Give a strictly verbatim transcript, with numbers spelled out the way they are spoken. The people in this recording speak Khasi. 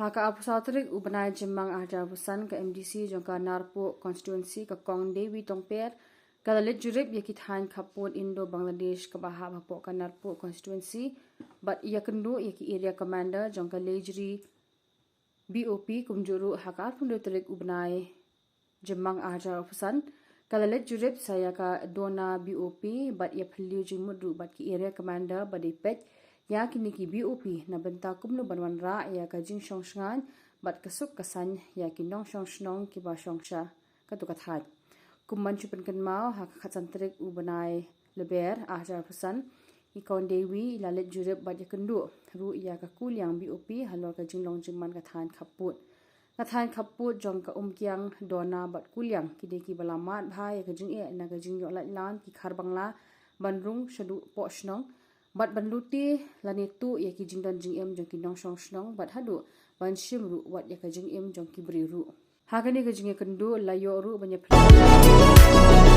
Ha ka arphew saw tarik u bnai Jymmang arhajar arphew san, ka M D C jong ka Narpuh constituency, ka Kong Dewi Tongper, ka la leit jurip ïa ki thaiñ khappud Indo-Bangladesh kaba hap hapoh ka Narpuh constituency bad ïakynduh ïa ki area commander jong ka Lejri B O P. Kumjuh ruh ha ka arphew hynriew tarik u bnai Jymmang arhajar arphew san, ka la leit jurip sa ïa ka Dona B O P bad ïaphylliew jingmut ruh bad ki area commander ba dei peit ïa kine ki B O P na bynta kumno ban wanrah ïa ka jingshong shngaiñ bad ka suk ka saiñ ïa ki nongshong shnong kiba shong sha katu ka thaiñ. Kum ban shu pynkynmaw, ha ka khatsan tarik u bnai Lber arhajar arphew san, i Kong Dewi i la leit jurip bad ïakynduh ruh ïa ka Kuliang B O P halor ka jinglong jingman ka thaiñ khappud. Ka thaiñ khappud jong ka Umkiang, Dona bad Kuliang ki dei kiba la mad bha ïa ka jingeh na ka jingïoh lait lan ki khar bangla ban rung shaduh poh shnong bad ban lute lane tuh ïa ki jingdon jingem jong ki nongshong shnong bad haduh ban shim ruh wat ïa ka jingim jong ki briew ruh. Ha kane ka jingïakynduh la ïoh ruh ban ïaphylliew